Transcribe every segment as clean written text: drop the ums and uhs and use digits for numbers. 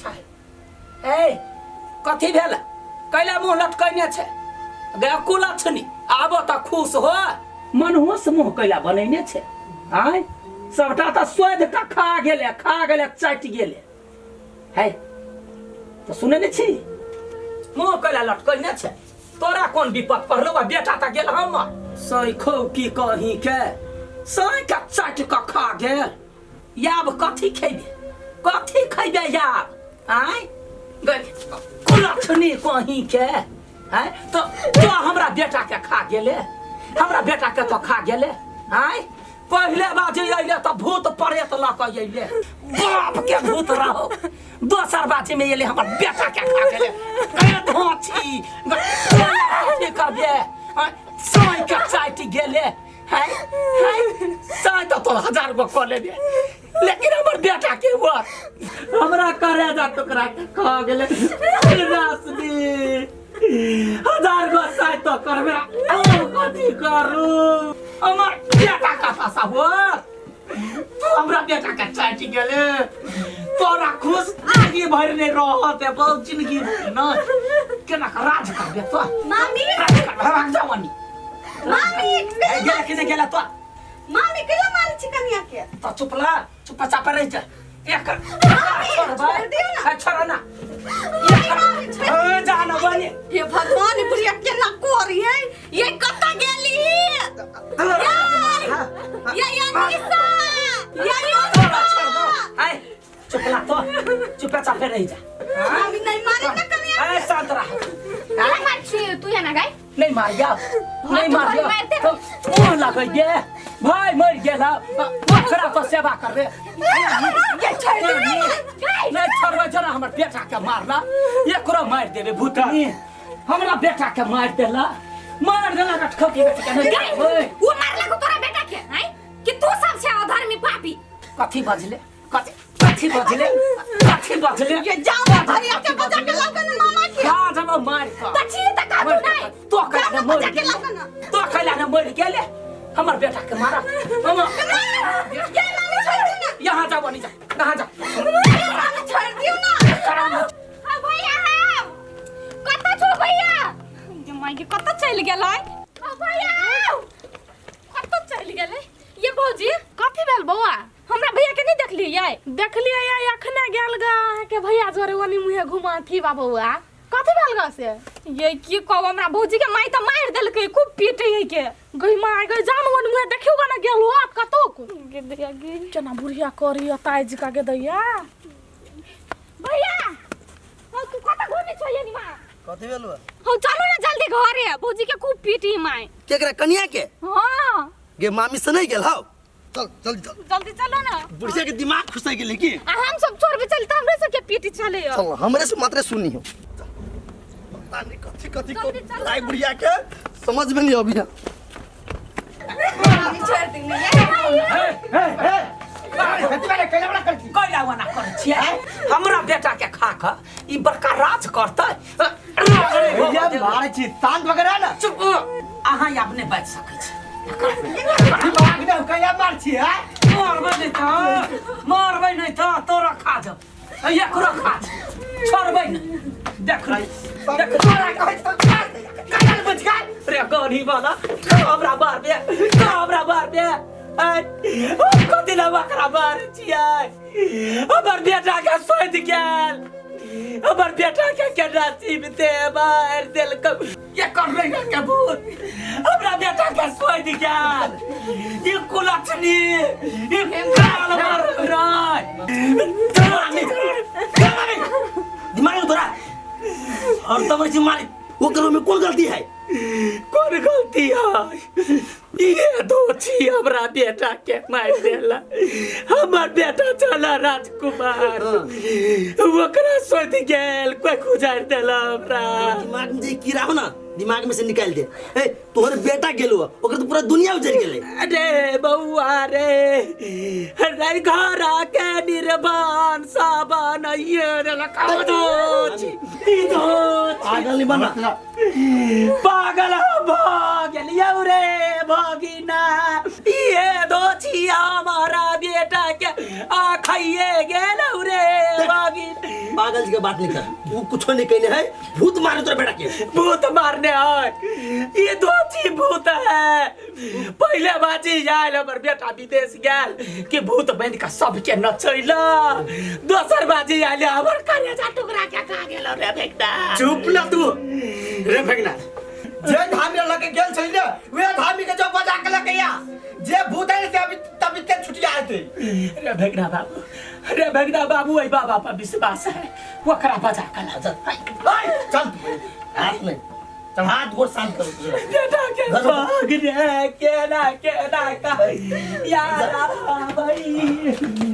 छै ए कथी भेल कैला मुँह लटकैने छै गे कुलक्षणी आबो तऽ खुश हो मनहूस मुँह कैला बनैने छै आँय सबटा तऽ सोधि कऽ खा गेलै खा गेलै चाटि गेलै है तऽ सुनै नहि छी मुँह कैला लटकैने छै तोरा कोन विपत पड़लौ आ बेटा तऽ गेल हमर सैखौ की कही के सैख चाटि कऽ खा गेल याब कथी खेबे कथी खेबे याब आँय कुलक्षणी कहीं के आँय तो तो हमरा बेटा के खा गेले हमरा बेटा के तो खा गेले आँय पहिले बाजी अइले तऽ भूत प्रेत लऽ कऽ अइले बाप के भूत रहो दोसर बाजी में अइले हमर बेटा के खा गेले ए धोची कथी करबे आँय साँइ के चाटि गेले है है साँइ तऽ तोरा हजार गो कऽ लेबे लेकिन हमर बेटा के हुआ हमरा करे जा टुकड़ा के खा गेले रासनी हजार गो साँइ तो करबे ओ कथी करू हमर बेटा कथा सा हुआ तू हमरा बेटा के चाटि गेले तोरा खुश जिंदगी भरि नहि रहत है बहुत जिंदगी भरि नहि केना के राज करबे तो मामी राज करबे भाग जाओ अनी मामी ए, गेला कि नहि गेला तो मामी केला मारै छी कनिया के तो चुप ला चुप चाप रह जा एक मामी, छोड़ दियौ ना। छोड़ ना मामी, छोड़ ए, जा ना बनी हे भगवान ई बुढ़िया केना करी है ये कतऽ गेली ये ये निशा ये छोड़ छोड़ दो आए चुप ला तो चुप चाप रह जा मामी नहीं मारे ना कनिया ए शांत रह केला मार छी तू यहाँ गाय नहीं मारिया नहीं तो मारिया मारते तो मुंह लगे ये भाई मर गेला ओकरा तो सेवा करबे ये छोड़ दे नहीं छोड़बे जरा हमर बेटा के मारला एकरो मार देबे भूतनी हमरा बेटा के मार देला मार देला रटखो के बेटा के नहीं ओए, वो मारला को तोरा बेटा के हैं कि तू सब छे अधर्मी पापी कथी बजले कथी कथी बजले कथी बजले ये जाओ ना भैया के बजा के लाओ ना मामा के खा जब मार के त छी त का तू नहीं तो कैला जाओ ने ना मर बजा के गेले लाओ ना तो कैला ने मर गेले हमर बेटा के मारा हम ये मामी छोड़ दियो ना यहाँ जाओ नहीं जा यहाँ जा ये मामी छोड़ दियो ना हां भैया हां कत छो भैया ये माई के कत चल गेलै हां भैया कत चल गेलै ये भौजी कथी भेल बौआ हमरा भैया के नहीं देखलियै देखलियै या अखने गेल गा अहाँके भैया जोरे ओनी मुँहे घुमाथी बा बौआ कथी भेल गा से ये की कहू हमरा भौजी के माई त मारि देलकै खूब पीटे है के गई माय गई जान ओनी मुँहे देखियो गा ना गेल हो कतौ गे दैया गे केना बुढ़िया करी ताई का गे दैया भैया हौ तू कत घूमे छो ये निमा कथी भेल बा? हौ चलो ना जल्दी घरे भौजी के खूब पीटी माई केकरा कनिया के हां गे मामी से नहीं गेल हौ चल जल्दी चल जल्दी चलो ना बुढ़िया के दिमाग खुसै गेलै की आ हम सब छोड़ भी चलता हमरे सबके पीटी चले चल हमरे से मात्रे सुनी हो चल। पता नहीं कथी कथी को जल्दी चल। लाई बुढ़िया के समझ में नहीं अभी मामी छोड़ दियो ना कैला वना करै छियै हमरा बेटा के खा कऽ ई बड़का राज करतै राज नहि होबऽ भैया देबै। मारै छी शांत वगैरह ना चुप अहाँ आब नहि बाजि सकै छी दिमाग ने कैला मार छी हैं मारबै नहि तऽ मारबै नहि तऽ तोरा खा जाउ एकरो खा जाउ छोड़बै नहि देख ले देख तोरा कहै छी तऽ बुझ गेल रे गड़ी वाला हमरा मारबे हमरा मारबे कथी लए ओकरा मारै छियै हमर बेटा के सैद गेल हमर बेटा के केना सीमते मारि देलकै एकर रहिया के भूत हमरा बेटा के सैद गेल ई कुलक्षणी ई काल मार राय दिमाग में तोरा और तब छी मारी ओकर में कौन गलती है कोन गलती है ये दोषी हमरा बेटा के मारि देला हमर बेटा छला राजकुमार ओकरा सोति गेल कोई गुजार देला हमरा दिमाग में जे कीड़ा हो ना दिमाग में से निकाल दे ए तोहर बेटा गेलो ओकर तो पूरा दुनिया उजड़ गेले अरे बउआ रे रे घर के निर्माण साबन ये रे लका दोषी ई दोषी पागल नहीं बना पागल भऽ गेलियौ रे भगिना ये दोछी हमारा बेटा के आ खाइए गेलौ रे भगिना पागल जी के बात नहीं कर, वो कुछो नहीं कहने है, भूत मारे तोरा बेटा के। भूत मारने है, ये दो चीज भूत है। पहले बाजी आयल हमर बेटा विदेश गेल कि भूत बन के सबके नचैला, दोसर बाजी आयल हमर करेजा टुकड़ा के खा गेल रे बेटा। चुप ना तू रे भगना, जे धामी लके गेल छल ने वे धामी के जो बजा के लके या जे भूत है से अभी तब इतने छुटिया आते। रे भगना बाबू, रे भगना बाबू, आई बाबा पर विश्वास है, ओकरा बजा के ला। चल चल हाथ में चल, हाथ गोर शांत कर बेटा के भाग रे केना केना का यार भाई।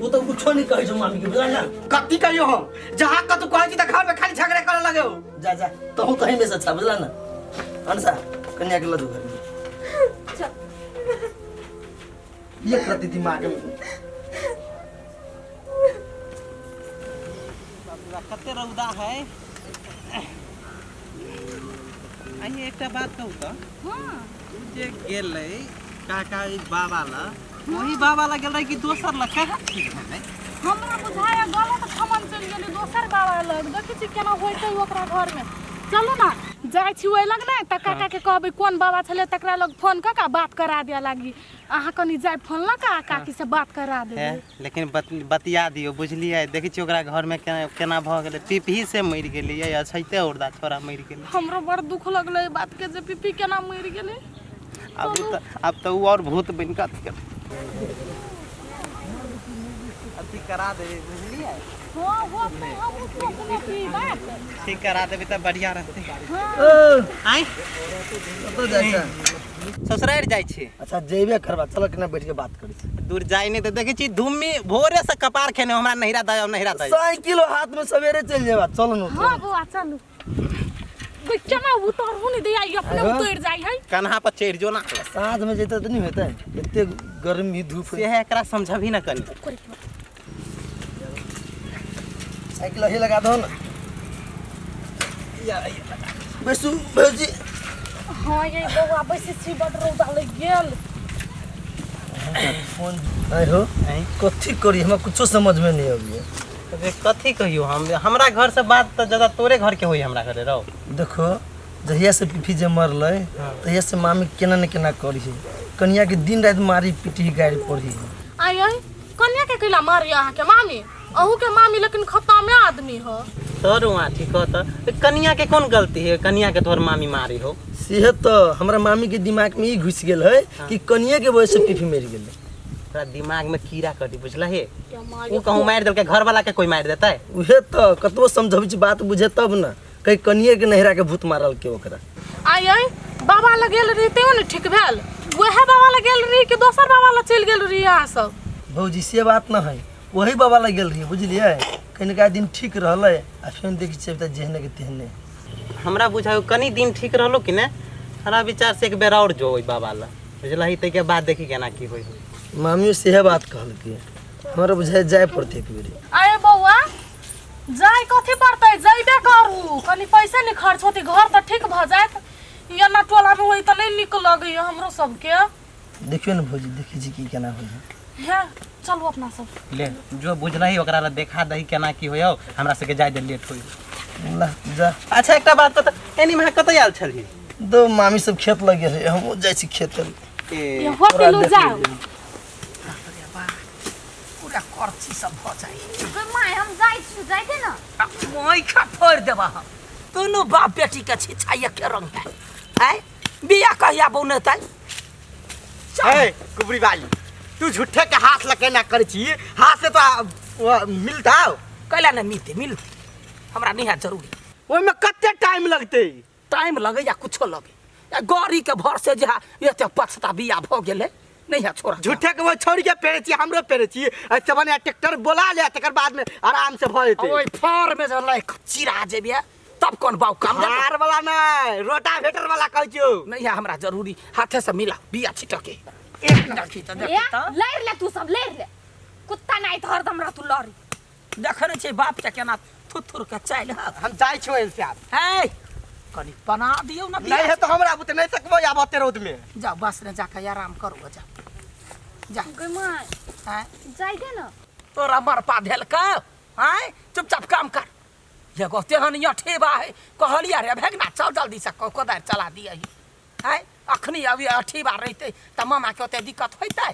तू तो कुछो नहीं कहै छौ मामी के, बुझल ना? कत्ती कहियो हम, जहां कतौ कहै छी त घर में खाली झगड़ा करे लगे हो। जा जा तहु तही में से अच्छा, बुझल ना? अनसा कन्या के लजो घर में। चल ये प्रति दिमाग में कते रौदा है। आइए एकटा बात कहू त, हां जे गेलै काका ई बाबा ला, वही बाबा ला गेल रहे कि दोसर ला? कहाँ ठीक भेलै हमरा बुझाया गलत ठमन चलि गेलै दोसर बाबा लग। देखै छी केना होइतै ओकरा घर में। चलू ना जाइ छी ओहि लग ने त काका के कहबै कोन बाबा छलै तकरा लग फोन क के बात करा दिया लागी। अहाँ कनी जाय फोन ल के काकी से बात करा देबै। लेकिन बतिया दियौ, बुझलियै? देखै छी ओकरा घर में केना भऽ गेलै, पीपही से मरि गेलै, अछैते औरदा छोरा मरि गेलै। हमरो बड़ दुख लगलै एहि बात के जे पीपी केना मरि गेलै। अब तऽ ओ और भूत बनि कऽ अथी करा देबै, बुझलियै? हाँ होतै, हमहूँ सोचने छी बात। ठीक करा देबै तऽ बढ़िया रहतै। आँय कतऽ जाइ छै? ससुरारि जाइ छी। अच्छा जेबे करबा, चल केना बैठ के बात करै छी। दूर जाइ नहि तऽ देखै छी धूममी भोरे से कपार खेने हमरा नहिरा दऽ, नहिरा दऽ। साइकिल हाथ में सवेरे चलि जेबा, चल न। हाँ बौआ चलू। केना उतरहु नहि दैया, ई अपने उतरि जाइ है। कन्हा पर चढ़ि जो ना। साँझ में जैते तऽ नहि हेतै, एते गर्मी धूप। से है एकरा समझबही ना कनी। साइकिल ही लगा दो ना। बैसू भौजी। हाँ ये बौआ बैसै छी, बड रौदा लागि गेल। फोन आइ हो कथी करी, हमरा कुछो समझ में नहीं अबैया। अरे कथी कहियो हम, हमरा घर से बात तऽ ज्यादा तोरे घर के होई हमरा घरे रहो। देखो जहिया से पीपी जे मरलै तहिया से मामी केना ने केना करी है, कनिया के दिन राति मारी पीटी गाड़ी पड़ी। आइ आइ कन्या के कैला मारी अहाँ के मामी? अहू के मामी लेकिन खतमे आदमी हो। तोर वहाँ ठीक हो त कनिया के कौन गलती है, कनिया के तोहर मामी मारी हो? से तो हमरा मामी के दिमाग में ई घुस गेल है कि कनिया के वजह से पीपी मर गेलै। तोरा दिमाग में कीड़ा कटी, बुझला हे? उ कहूँ मारि देलकै, घर वाला के कोई मारि देतै? उहे तो कतबो समझबै छी बात बुझे तब ना, कहीं कनिये के नहिरा के भूत मारल के ओकरा। आइ आइ बाबा लग गेल रही तैयो ने ठीक भेल, वएह बाबा लग गेल रही कि दोसर बाबा लग चलि गेल रही अहाँ सब? भौजी से बात न है, वही बाबा लग गेल रही, बुझलियै? कनिका दिन ठीक रहलै आ फेर देखै छियै तऽ जेहने के तेहने। हमरा बुझायो कनी दिन ठीक रहलो कि ने, हमरा विचार से एक बेर और जो ओहि बाबा लग, बुझलही? ताहिके बाद देखी केना की होइ। मामियो सेहे बात कहलकै, हमरा बुझाय जाय पड़तै एक बेर। अरे बौआ जाय कथी पड़तै, जैबे करू, कनी पैसे नहि खर्च होतै, घर तऽ ठीक भऽ जायत। एना टोला में होई तऽ नहि नीक लगैया हमरो सबके। देखियौ ने भौजी, देखै छी की केना होइ है। हे चलू अपना सब। ले जो बुझलही ओकरा लग देखा दही केना की होइ हौ, हमरा सबके जाय दे लेट होइ। ला जा। अच्छा एकटा बात बता, एनी में कतऽ आयल छलही? दो मामी सब खेत लग गेल है, हमहूँ जाइ छी खेत लग। ए हो पिलू जाओ। पूरा करची सब भऽ जाइ। My हम जाइ छी, जाइ दे ना। आँखा फोड़ि देबा हम, दुनू बाप बेटी के छिछा एके रंग है। आँय बिया कहिया बनेतै? ए कुबरी बाली, तू झूठे के हाथ लगे ना करै छी, हाथ से तो मिलता। कैला ने मिलते, मिलते हमरा नहीं है जरूरी। ओहिमे कते टाइम लगतै? टाइम लगे या कुछो लगे, या गाड़ी के भर से जे एते पछता बिया भऽ गेलै नहीं है छोरा। झूठे के वो छोड़ी के पेरे छी, हमरो पेरे छी, ऐसे बने ट्रैक्टर बोला ले तकर बाद में आराम से भऽ जेतै। ओइ फार में जे लाइक चिरा जेबे तब कोन बाउ काम देतौ? फार वाला नहीं, रोटावेटर वाला कहै छियौ। नहीं है हमरा जरूरी, हाथे से मिला बिया छिटके। एक देखी तऽ देखी तऽ लड़ि ले तू सब, लड़ि ले, कुत्ता नहीं तो हरदम रह तू लड़ी। देखै नहि छै बाप के केना थुथुर के चालि है। हम जाइ छियौ एहि से आब। है कनी बना दियौ ना। नहीं है तो हमरा बुते नहीं सकबो आब ओते रौद में। जाओ बस ने जाके आराम करू, जा जा। गै my हैं जाइ दे ना। तोरा मरपा धेलकौ? हैं चुपचाप काम कर। एगो तेहन अठेबा है कहलिया रे भेगना चल जल्दी से कोदारि चला दिए आँय अखनी अभी अठेबा रहितै तऽ मामाके ओते दिक्कत होइतै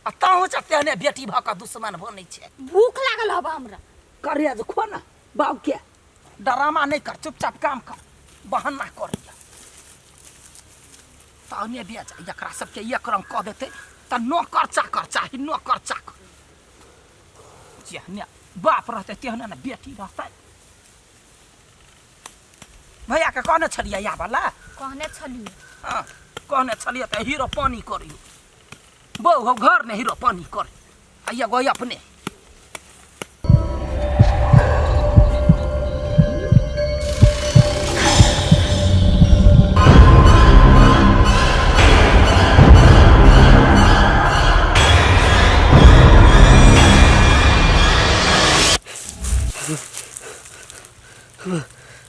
आ तहूँ से तेहने बेटी भऽ कऽ दुश्मन बनै छै। भूख लागल हबा हमरा। करेज खो ना बाबू के डरामा नहीं कर चुपचाप काम कर बहाना कर तहने बेच एकरा सबके एक रंग कऽ देतै तऽ नौकर चाकर चाही नौकर चाकर जेहने बाप रहतै तेहने ने बेटी रहतै। भैया के कहने छलियै आबऽ ला? कहने छलियै। हाँ कहने छलियै तऽ हीरो पानी करियौ बहू हो घर ने हीरो पानी कर आ एगो अपने।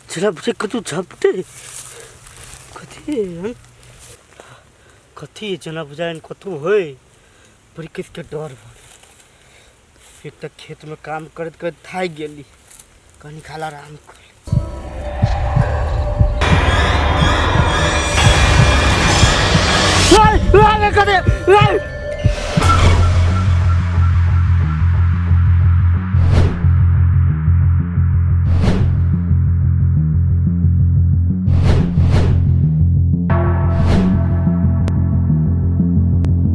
चला बुझे कतू झपटे कथी हन? कथी जना बुझाइन कतू होय बड़ी किसके डर भर। एक तक खेत में काम करत करत थाक गेली कनी खाला आराम कर।